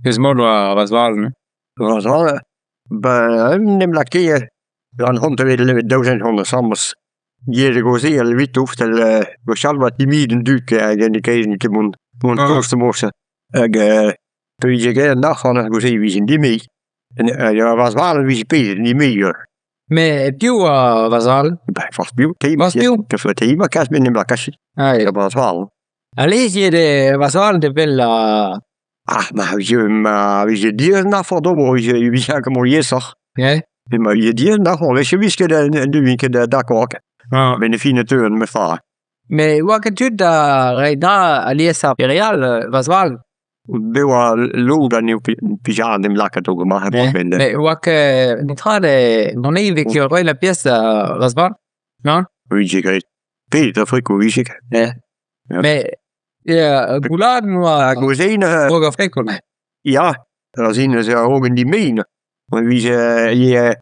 Peus mod oa Razvalen? Razvalen, ben en em lakae gant c'hoant evit daou zen asambles. Diaes eo kaozeal evito 'vel gwechall 'oa timid an dud hag ne gredent ket mont tost morse. Hag pa vije graet an arc'hant ar goude e vijent dimezet. Razvalen e vije pedet dimezet. Met piv oa Razvalen? Ben forzh piv, Forzh piv? Te ma en em lakae Ah ya. Razvalen. Alese eo Razvalen evel Ah ma vije ma vije diaes an afer d'ober e vije aesoc'h. Ya. Ma vije diaes an afer e vije ket ne vije ket d'accord. A-benn ar fin e teuan memestra. Met 'oa ket tud da reiñ dra alies ar re all Razvalen? Bet oa lod anezho pija en em lakaat d'ober ma Met 'oa ket netra da ne vez ket roet la pièce da Razvalen, non? Vije graet. Pet a friko vije. Ya. Met ya gouladenn oa Gouzein a-raok ar friko. Ya, ar sin eus a-raok an dimein. Ma vije ivez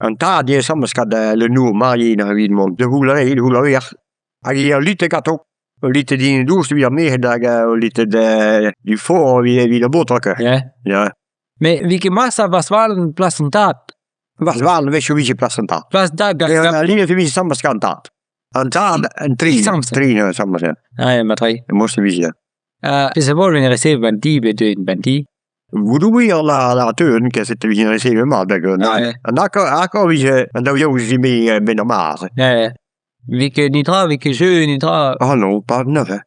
an tad ivez asambles gant le nouveau marié evit mont da c'houll a c'houll a reer. Hag e ul litr ganto. Ul litr din dous evit ar merc'hed hag ul litr du fort evit ar baotr. Ya. Ya. Met 'vit ket mat Razvalen plas an tad. Razvalen a-wechoù 'vije plas an tad. Plas an tad gant... Alies e vije asambles gant an tad. An tad, an tri. Asambles. Tri asambles, ya. Ah ya, mat-tre. Most e vije. Pezh a vo vez resevet ban ti bet deuet ban ti. Goudoù la teun kaset e vije resevet mat hag an akor vije an daou yaou vije ben ar mare. Ya, Vit ket netra, vit ket jeu netra. Ah non, pas neuze.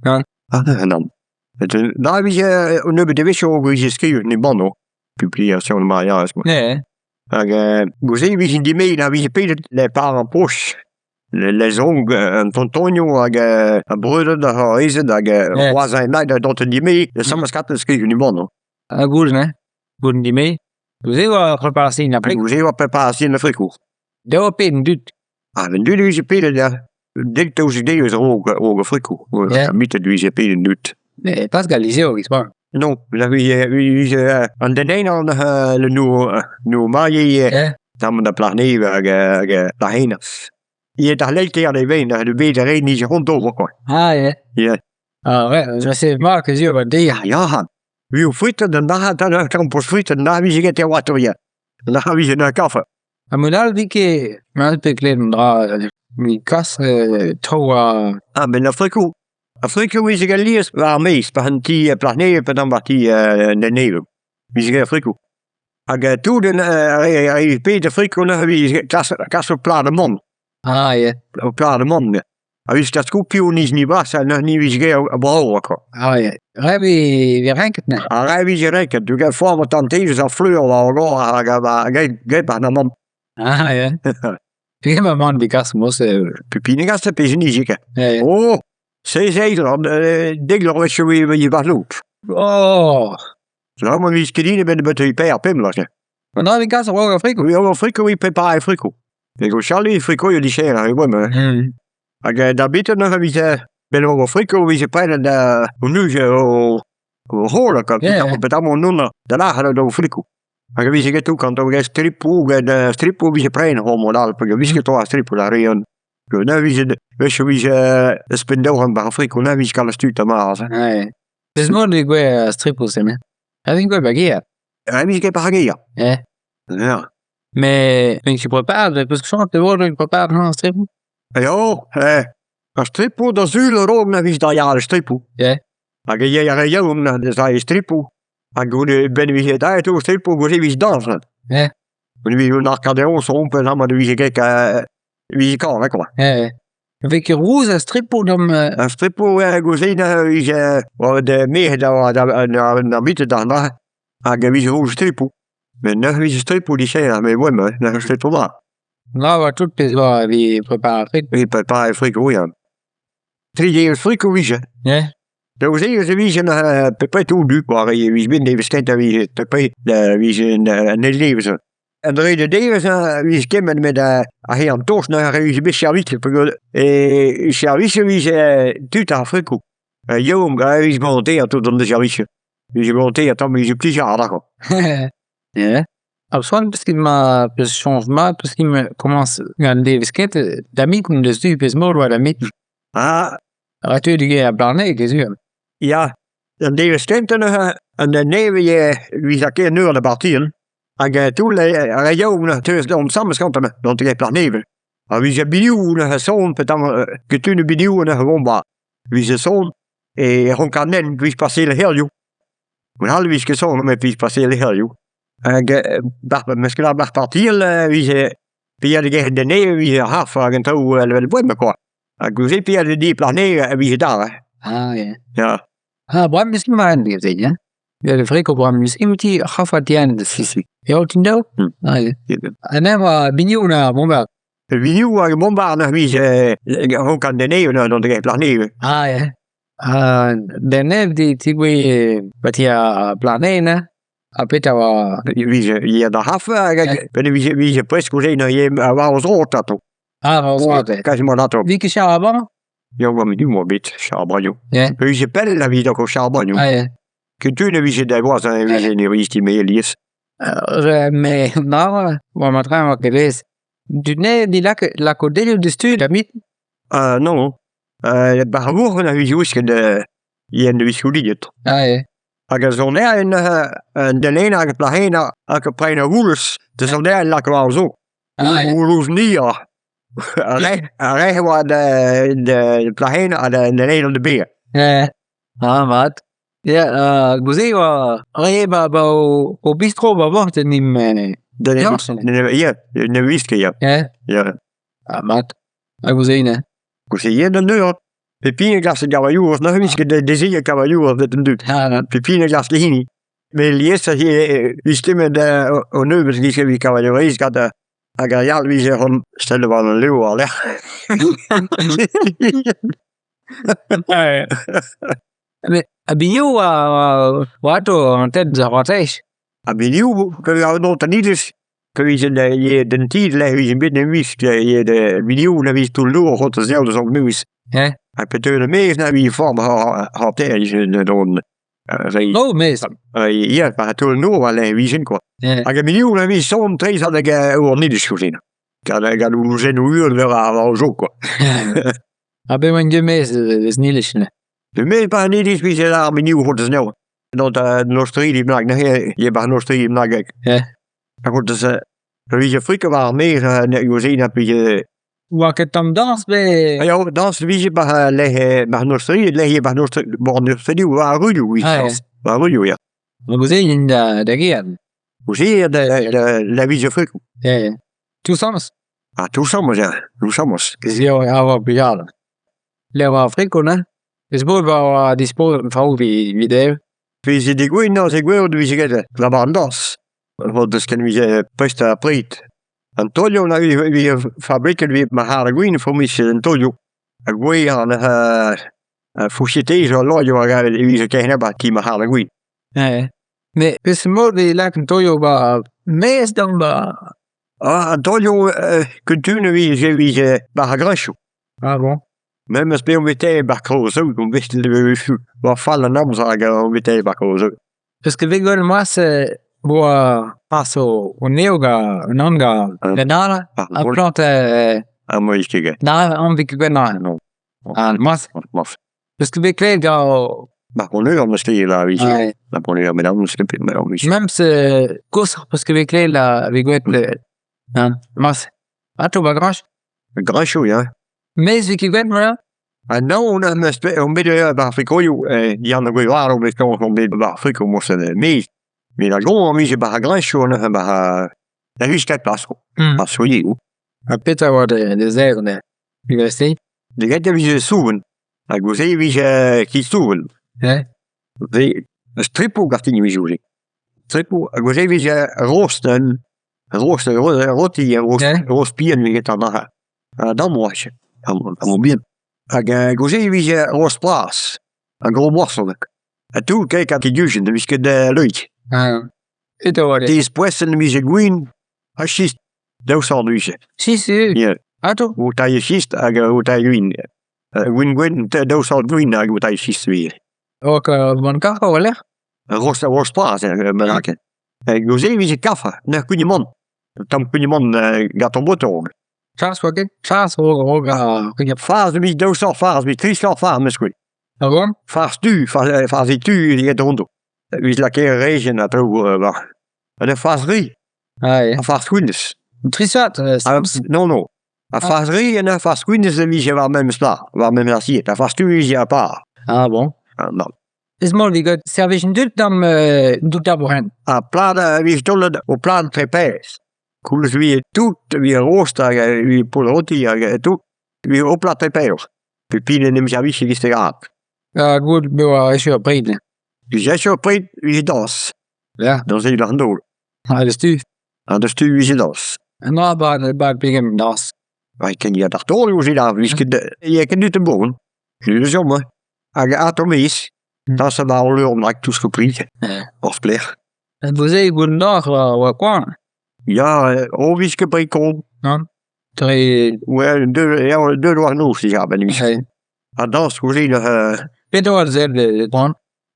Nann. Ah neuze nann. Da vije un nebeud devezhioù vije skrivet ne banno. Publication mariage. Ya. Hag goude e vije dimezet a vije pedet les parents proches. Les oncles, an tontonioù hag ar breudeur ar c'hoarezed hag c'hoazh da dont dimezet, asambles ganto skrivet ne banno. Ha goulenn, hein? Goulenn dimezet. Goude e oa preparasion ar friko. Goude e oa preparasion ar friko. Daou ha pet an dud. Ah, an dud e vije pedet ya. Dek daouzek devezh a-raok a-raok ar friko. Ya. Mitet e vije pedet an dud. Mais pas gant lizheroù 'giz 'oa. Non, la vije vije an den an le nouveau nouveau marié Ya. tamm da plac'h nevez hag hag plac'h henañ. Ivez d'ar leilter e ven de bet a ren nije c'hoant d'ober quoi. Ah ya. Ya. Ah ouais, je mat que sur dezhañ. Ya, vi o fritet an arc'hant an kampos fritet na vije ket e oa ya. Na vije na kafe. Ha mod all 'vit ket ma pe klevet an dra mi kas traoù a... Ah ben ar friko. Ar friko vije ket lies war ar maez pa an ti plac'h nevez pe war ti an den nevez. Vije ket ar friko. Hag tout an ar re pet a friko neuze vije kas kas o plad amann. Ah ya. O plad amann ya. A vije klasko piv niz ni bras ha neuze ni vije ket brav quoi. Ah ya. Re vi renket neuze. Ar re vije renket. Du get form an tantez ar fleur war ar gor hag hag get an amann. Ah ya. Pe ma man vi kas mos Pepini gas pe nije ket. Ya. Oh, seiz eil an dek lor wechoù e war loop. Oh! Là, ma vije ket din ben bet e per pemp lak. An dra vi kas a-raok ar friko. Oui, ar friko, oui, prepare friko. E go Charlie, friko, yo dicher, ar oa Mm. Hag da bete neuze vije ben o friko vije prenet da o nuge o o c'hola quoi. Yeah. Petamant non da lâret da o friko. Hag vije ket tout quand o get stripoù get stripoù vije prenet ho mod all, peogwir vije ket ar stripoù da re an. Neuze vije wechoù vije spendoran bar friko, neuze vije kalz tud amañ. Ouais. Peus mod e gwe stripoù-se, me. Ha vin gwe bageat. Ha vije ket par Yeah. Ya. Mais vin ket preparet, peus ket e vo preparet an stripoù? Jo, eh, ar stripoù da sul a-raok na vije da ya ar stripoù. Yeah. Hag e yey ar re yaouank da da stripoù. Hag goude ben vije daet o stripoù goude vije dañset. Yeah. Goude vije un arkadeoñs rompet amañ da vije ket vije kanet quoi. Yeah. Vez ket rouz ar stripoù d'am... Ar stripoù goude vije oa de merc'hed da da da bitet da na hag e vije rouz stripoù. Met neuze vije stripoù dicher, met boem, neuze stripoù mat. Na oa tout pezh oa evit preparañ frit. Evit preparañ friko, ya. Tri devezh friko vije. Yeah. Daou zevezh e vije bepred tout du quoi, e vije bet devezh kentañ vije bepred vije an eil devezh. An drede devezh vije kemmet met ar re an tost neuze vije bet servichet peogwir e servichet vije tud ar friko. Yaouank a vije volontaire tout an servichet. Vije volontaire tamm vije plijadur quoi. Yeah. Ar soan peus ket ma peus soñj mat peus ket ma komañs gant devezh kentañ da mintin deus du pezh mod oa da mintin. Ah Ra teu diger ar barneg ez eo. Ya, an devezh kentañ neuze An nevez evit lakaat an eur da bartial hag toull ar re yaouank teus deomp asambles gantañ dont da get nevez. Ha vije binioù neuze son petamant kutunoù binioù neuze bomba. Vije son e rank an nen evit paseal hiziv. Gwechall e vije ket son met evit paseal hiziv. Hag 'meus ket ar partial vije pia da gerc'hat da nevez vije ar c'harr hag an traoù evel bremañ kwa. Hag goude pia da di plac'h nevez e vije dare. Ah ya. Ya. Ha bremañ n'eus ket mat neuze ya. Ya friko bremañ n'eus ket outi ar c'hafad dian da sisi. Eo tin daou? Ah ya. Ha me oa binioù na bombard. Binioù hag bombard ar vije a-raok an denez dont da get plac'h nevez. Ah ya. Ha denez di tigouezh ba ti ar plac'h nevez Ha petra oa? Vije ya da c'haf hag vije vije prest goude neuze war o zro atao. Ah, war o zro Quasiment atao. Vi ket charaban? Ya oa met oa bet charabanioù. Yeah. Vije pell a vije o charabanioù. Ah, yeah. Kutu ne vije da goaz ne vije ne vije me alies. Me na oa ma traoñ oa ket aes. Du ne di lak lakodelioù deus-tu da mit? Ah non. Bar vourc'h na vije ket yen ne vije ouliet. Ah, yeah. Hag ar sonerien neuze, an den hag ar plac'hed hag ar prenañ voulouz da sonerien lak war o zo. Voulouz muioc'h. Ar re ar re e oa da da plac'hed ha da den da bezañ. Ya, ah mat. Ya, goude e oa re ba ba o bistro ba bord en em Ya, ne ouiz ket ya. Ya. Ya. Ah mat. Hag goude ne? Goude eo d'an eur. Pep hini a glask e gavailhour, neuze 'vez ket dezhi e gavailhour bet an dud. Pep hini a glask e hini. Met lies e vez kemmet o nebeud 'giz evit kavailhourez gant hag ar yalc'h 'vije c'hoant sellet war an levr war-lerc'h. Met ha binioù oa atao an tenn d'ar c'hoateiz. Ha binioù, dont an iliz. Pa vijen ivez d'an ti lec'h e vijen bet en wisk ivez binioù na vije toull-dour oc'h ober sell deus ar memes. Hein? Ha pa teu er-maez na vije form hanter don Oh, maez! Ya, pa toull-dour war-lerc'h e vijen kwa. Hag ar binioù na vije son treizhat hag an iliz koulz Gant gant louzennoù uhel war ar jo kwa. Ha bet oan ket maez eus Niliz neuze. Me pa an iliz vije ar binioù oc'h ober sell. Dont da noz-tri bennak neuze eo 'ba noz-tri bennak. Ya. Ha gout deus pa vije friko war ar maez na vije... Oa ket tamm dañs pe... Ya, dañs vije 'ba lec'h 'ba noz-tri lec'h eo 'ba noz-tri bon noz-tri war ar ruioù Ah, ya. War ar ruioù ya. Ma gouze int da da gêr. Gouze da la vije friko. Ya, ya. Tous Ah, tous ya, tous Ez eo ar bugale. Lec'h war friko ne? Ez bo war dispo traoù evit eo. Veze degouezhet neuze gwelout vije ket lavar an dañs. Deus ken vije prest ar pred. An taolioù na vije fabriket evit ma c'har gwin fourmis an taolioù. Ha gwez an fourchetez al loaioù hag e vije ken ba ti ma c'har gwin. Ouais. Mais peseurt mod e lak an taolioù ba maez d'an ba... Ah, an taolioù kuntun e vije vije war ar greñchoù. Ah bon? Memes p'eo bet bar kroz-saout on bet war fall an amzer hag on bet bar kroz-saout. Peus ket bet gwell moas boa pas o neo ga an an ga den ara a plant Ar moiz ket. Na an vez ket gwell na. Non. Ah, moas. Moas. Peus ket bet klevet ga o... Bar bonheur meus ket la vije. La bonheur met meus ket bet meus. Memes koshoc'h peus ket bet klevet la vez gwell Hein, moas. Ato ba grañch? Grañchoù ya. Mez vez ket gwell voilà. Ha non, meus bet on bet bar frikoioù Yann ar Gwevard on bet on bet bar friko morse mez. Met ar gont am ije bar grañchoù neuze bar da vije ket plas Mm. Ar soilioù. Ha petra oa de zerr ne? Université? De gentañ e vije soubenn. Ha goude e vije ki soubenn. Ouais. Ve stripoù gartin e vije goude. Stripoù ha goude e vije rost un rost roti rost Ouais. rost bihan evit an arc'hant. Ha damwach, am bihan. Hag goude e vije rost bras, un gros morceau. Ha tout ket kat gujen, ne vije ket leuk. Ah. Petra oa de? Tiz poesenn e vije gwin ha chist. Daou sort vije. Si, si. Ya. Ato? O tailh chist hag o tailh gwin. Gwin gwenn, daou sort gwin hag o tailh chist vije. Oa ket man kar oa lec'h? Rost rost bras bennak. Goude e vije kafe, n'eur kouign-amann. Tamm kouign-amann gant an botoñ. Chas oa ket? Chas o ga... Farz evit daou sort farz, evit tri sort farz meus ket. Ah bon? Farz du, farz, farz tu get rondo. Evit lakaat rezenn ha traoù war. Hag ar farz-ri, Ah ya. ar farz-gwinizh. Trisat Non, non. Ar farz-ri hag ar farz-gwinizh e vije war memes plat, war memes asied. Ar farz-tu e vije a-part. Ah bon. Ah, non. Ez emañ digat servij an dud da'm dud da Ar plad a vije taolet o plad trepez. Koulz 'vije tout, 'vije rost hag 'vije paotr-roti hag tout. 'Vije o plad trepez. Pep hini en em servije evit e grad. Ha gout bezañ echu ar pred. Vije echu ar pred, vije dañs. Ya. Dañs evit an daol. Ha deus tu. Ha deus tu vije dañs. An dra bad bad pegement dañs. Ba ken ya d'ar taol eo d'ar vije ket ya ket dut bon. Je moi. Hag atomiz. Dañs a ba leur rak tous repris. Hors plec'h. En voze gout noc'h oa koan. Ya, o vije ket pred kon. Non. Dre Ouais, deux, deux war noz dija ben Hey. Ha dañs goude Petra oa sell koan?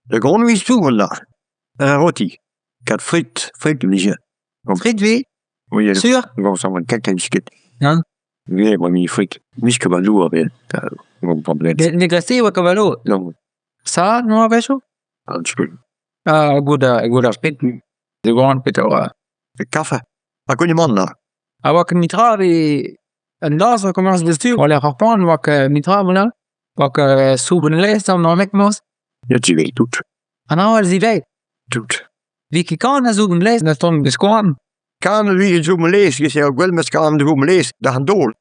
De grond wiz souvent là. Un rôti. Kat frit, frit vije. Frit vi? Oui, Sur? Bon, ça va quelqu'un disket. Nann. Oui, moi mi frit. Mis ket ba lour, Bon, problème. Ne glace oa kavalo? Non. Sa, no a-wechoù? Un petit peu. Ah, gout a, gout ar frit. De grond petra oa. Kafe. Ha goude là. A oa ket mitra ve an dañs a komañs deus tu. War lec'h ar poan oa ket mitra voilà. Oa ket soubenn laezh an naoneg moz. Ya, tu vez tout. An avel zivez. Tout. Vi ket kan a soubenn laezh na tont deus koan. Kan vi zo laezh, gis eo gwell meus kan zo laezh d'ar daol.